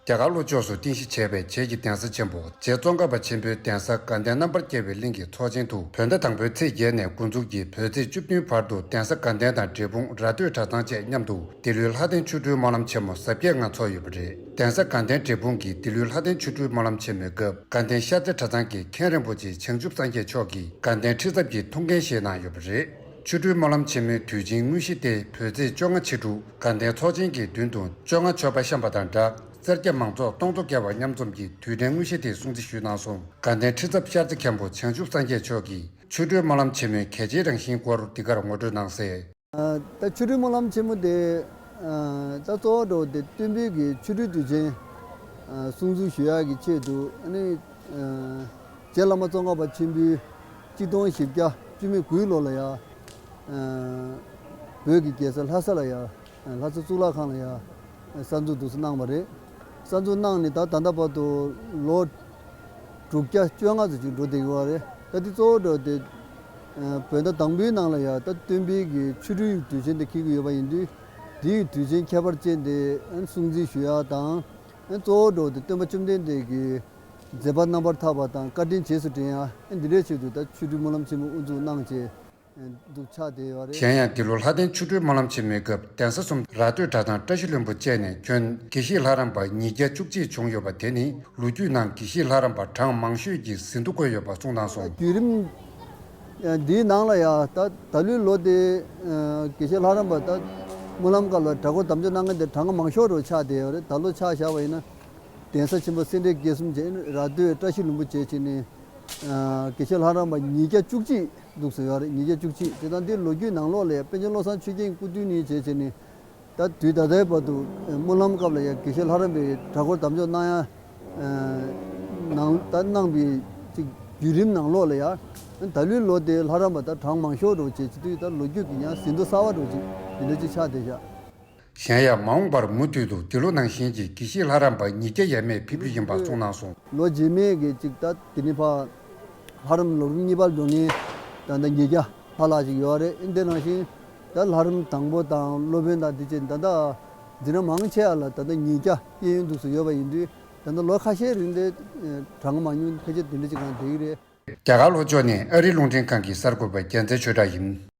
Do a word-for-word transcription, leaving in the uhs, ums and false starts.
རྒྱ་གར་ལྷོ་ཕྱོགས་སུ་རྟེན་གཞི་བྱས་པའི་བྱེས་ཀྱི་གདན་ས་ཆེན་པོ་རྗེ་ཙོང་ཁ་པ་ཆེན་པོའི་གདན་ས་དགའ་ལྡན་རྣམ་པར་རྒྱལ་བའི་གླིང་གི་ཚོགས་ཆེན་དུ་བོད་ཟླ་དང་པོའི་ཚེས་བརྒྱད་ནས་འགོ་འཛུགས་ཀྱིས་བོད་ཚེས་བཅུ་བདུན་བར་དུ་གདན་ས་དགའ་ལྡན་དང་འབྲས་སྤུངས་ར་སྟོད་གྲྭ་ཚང་བཅས་མཉམ་དུ་འདི་ལོའི་ལྷ་ལྡན་ཆོ་འཕྲུལ་སྨོན་ལམ་ཆེན་མོ་གཟབ་རྒྱས་ངང་འཚོགས་ཡོད་པ་རེད། གདན་ས་དགའ་ལྡན་འབྲས་སྤུངས་ཀྱིས་འདི་ལོའི་ལྷ་ལྡན་ཆོ་འཕྲུལ་སྨོན་ལམ་ཆེན་མོའི་སྐབས་དགའ་ལྡན་ཤར་རྩེ་གྲྭ་ཚང་གི་མཁན་རིན་པོ་ཆེ་བྱང་ཆུབ་སངས་རྒྱས་མཆོག་གིས་དགའ་ལྡན་ཁྲི་ཚབ་ཀྱི་ཐུགས་འགན་བཞེས་གནང་ཡོད་པ་རེད། ཆོ་འཕྲུལ་སྨོན་ལམ་ཆེན་མོའི་དུས་ཆེན་དངོས་གཞི་སྟེ་བོད་ཚེས་བཅོ་ལྔ་ཕྱི་དྲོ་དགའ་ལྡན་ཚོགས་ཆེན་གྱི་མདུན་དུ་བཅོ་ལྔ་མཆོད་པ་བཤམས་པ་དང་སྦྲགས་སེར་སྐྱ་མང་ཚོགས་སྟོང་ཚོ་བརྒལ་བ་མཉམ་འཛོམས་ཀྱི་དུས་དྲན་དངོས་གཞི་དེ་སྲུང་བརྩི་ཞུས་གནང་སོང་། དགའ་ལྡན་ཁྲི་ཚབ་ཤར་རྩེ་མཁན་པོ་བྱང་ཆུབ་སངས་རྒྱས་མཆོག་གིས་ཆོ་འཕྲུལ་སྨོན་ལམ་ཆེན་མོའི་གལ་ཆེའི་རང་བཞིན་སྐོར་འདི་གར་ངོ་སྤྲོད་གནང་གསལ། ད་ཆོ་འཕྲུལ་སྨོན་ལམ་ཆེན་མོ་དེ་ད་གཙོ་བོ་འགྲོ་དེ་སྟོན་པའི་གི་ཆོ་འཕྲུལ་དུས་ཆེན་སྲུང་བརྩི་ཞུ་ཡག་གི་ཆེད་དུ་ཨ་ནི། རྗེ་བླ་མ་ཙོང་ཁ་པ་ཆེན་པོའི་གཅིག་སྟོང་བཞི་བརྒྱ་བཅུ་མེད་དགུའི་ལོ་ལ་ཡ། བོད་ཀྱི་རྒྱལ་ས་ལྷ་ས་ལ་ཡ། ལྷ་ས་གཙུག་ལག་ཁང་ལ་ཡ། གསར་འཛུགས་འདུག་སེ་གནང་བ་རེད། གསར་འཛུགས་གནང་ནས་ད་ད་ལྟ་བར་དུ་ལོ་དྲུག་བརྒྱ་བཅོ་ལྔ་ཙམ་ཅིག་འགྲོ་བསྡད་ཡོད་རེད། ད་འདི་གཙོ་བོ་འགྲོ་དེ། བོད་ཟླ་དང་པོའི་ནང་ལ་ཡ་ད་སྟོན་པའི་གི་ཆོ་འཕྲུལ་དུས་ཆེན་དེ་འཁེལ་གྱི་ཡོད་པ་ཡིན་དུས། དེའི་དུས་ཆེན་ཁྱད་པར་ཅན་དེ་སྲུང་བརྩི་ཞུ་ཡ་དང་། གཙོ་བོ་འགྲོ་དེ་སྟོན་པ་བཅོམ་ལྡན་འདས་ཀྱི་མཛད་པ་རྣམ་པར་ཐར་པ་དང་བཀའ་དྲིན་རྗེས་སུ་དྲན་ཡ་འདི་འདྲའི་ཆེད་དུ་ད་ཆོ་འཕྲུལ་སྨོན་ལམ་ཆེན་མོ་དབུ་འཛུགས་གནང་བྱས་འདུག་ཆགས་བསྡད་ཡོད་རེད། གཞན་ཡང་འདི་ལོ་ལྷ་ལྡན་ཆོ་འཕྲུལ་སྨོན་ལམ་ཆེན་མོའི་སྐབས་གདན་ས་གསུམ་ར་སྟོད་གྲྭ་ཚང་བཀྲ་ཤིས་ལྷུན་པོ་བཅས་ནས་ཁྱོན་དགེ་བཤེས་ལྷ་རམས་པ་ཉིས་བརྒྱ་བཅུ་གཅིག་བྱུང་ཡོད་པ་དེ་ནི་ལོ་རྒྱུས་ནང་དགེ་བཤེས་ལྷ་རམས་པ་གྲངས་མང་ཤོས་ཀྱིས་ཟིན་ཐོ་བཀོད་ཡོད་པ་གསུངས་གནང་སོང་། བརྒྱུད་རིམ་འདིའི་ནང་ལ་ཡ་ད་ད་ལོའི་ལོ་དེ་དགེ་བཤེས་ལྷ་རམས་པ་ད་སྨོན་ལམ་སྐབས་ལ་གྲྭ་སྐོར་དམ་བཅའ་གནང་མཁན་དེ་གྲངས་ཀ་མང་ཤོས་རུ་ཆགས་བསྡད་ཡོད་རེད། ད་ལོ་ཆ་བཞག་པ་ཡིན་ན། གདན་ས་ཆེན་པོ་སེ་འབྲས་དགེ་གསུམ་བཅས་ར་སྟོད་བཀྲ་ཤིས་ལྷུན་པོ་བཅས་བྱས་ནས། དགེ་བཤེས་ལྷ་རམས་པ་ཉིས་བརྒྱ་བཅུ་གཅིག་འདུག་སེ་ཡོད་རེད། ཉིས་བརྒྱ་བཅུ་གཅིག་དེ་དང་དེའི་ལོ་རྒྱུས་ནང་ལོགས་ལ་ཡང་པཎ་ཆེན་བློ་བཟང་ཆོས་རྒྱན་སྐུ་དུས་ནས་བྱས་བྱས་ནས། ད་དུས་ད་ལྟའི་བར་དུ་སྨོན་ལམ་སྐབས་ལ་ཡང་དགེ་བཤེས་ལྷ་རམས་པའི་གྲྭ་སྐོར་དམ་འཇོག་གནང་ཡ། ནང་ད་གནང་བའི་ཅིག་བརྒྱུད་རིམ་ནང་ལོགས་ལ་ཡང་། ད་ལོའི་ལོ་དེའི་ལྷ་རམས་པ་ད་གྲངས་མང་ཤོས་འགྲོ་བྱས་བྱེད་དུས་ད་ལོ་རྒྱུས་ཀྱི་ཡང་ཟིན་ཐོ་གསར་པ་འགྲོ་ཅིག་དེ་འདྲ་ཅིག་ཆགས་བསྡད་བཞག་གཞན་ཡང་མ་འོངས་པར་མུ་མཐུད་དུ་འདི་ལོ་ནང་བཞིན་གྱི་དགེ་བཤེས་ལྷ་རམས་པ་ཉིས་བརྒྱ་ཡས་མས་ཕེབས་རྒྱུ་ཡིན་པ་གསུངས་གནང་སོང་། ལོ་རྗེས་མའི་གི་ཅིག་ད་དེ་ནི་ཕ། ལྷ་རམས་ལོ་རིམ་གཉིས་པར་འགྲོ་མཁན་ད་ལྟ་ཉིས་བརྒྱ་ལྷག་ལྷག་ཅིག་ཡོད་རེད། འདི་ནང་བཞིན་ད་ལྷ་རམས་དང་པོ་དང་སློབ་དཔོན་དང་དེ་བཅས་ད་ལྟ་འཛིན་གྲྭ་མང་ཆེ་བ་ལ་ད་ལྟ་ཉིས་བརྒྱ་སྐྱེས་ཡོན་འདུག་སུ་ཡོད་པ་ཡིན་དུས་ད་ལྟ་ལོ་ཁ་ཤས་རིང་དེ་གྲངས་མང་ཉུང་ཕལ་ཆེར་དེ་འདྲ་ཅིག་གང་བསྡད་ཀྱི་རེད། རྒྱ་གར་ལྷོ་ཕྱོགས་ནས་ཨ་རིའི་རླུང་འཕྲིན་ཁང་གི་གསར་འགོད་པ་རྒྱལ་མཚན་ཆོས་གྲགས་ཡིན།